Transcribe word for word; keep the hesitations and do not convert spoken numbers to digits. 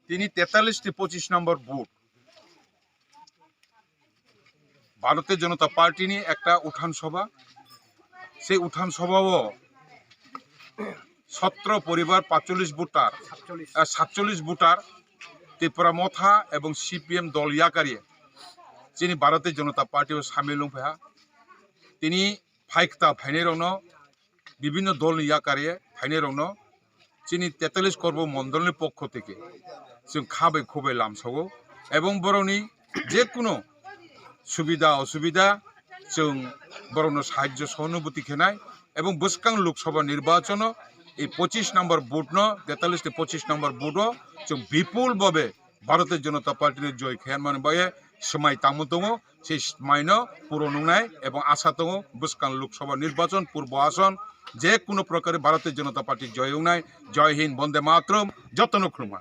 Tini tetallis ti pochis number booth, ভারতীয় জনতা party ni ekta uthan sobha. Sei uthan sobha o sotro poribar patchollis voter, সাতচল্লিশ। Ah, satchollis voter Tipra Motha ebong C P M dol yakari chini ভারতীয় জনতা party o samil wng phaha. Tini phaikta phainai rokno, bibhinno dol ni yakari phainai rokno chini tetallis korbo mondol ni pokho theke chwng kha bai khubai lamsogo ebong borokni je kuno subida osubida chwng borokno sahajjo sohanubuti khenai ebong bwskang Lok Sabha nirbachon o ei pochis number booth no, tetallis ni pochis number booth o chwng bipul babe Bharatiya Janata Party ni joy khayan mani bagwi swmai tangmo tongo. Sei swmai no puron wngnai ebong asa tongo bwskang Lok Sabha nirbachon purbo ason je kuno prokare Bharatiya Janata Party joy wngnai. Jai Hind, Bonde Mataram, jotono khulumkha.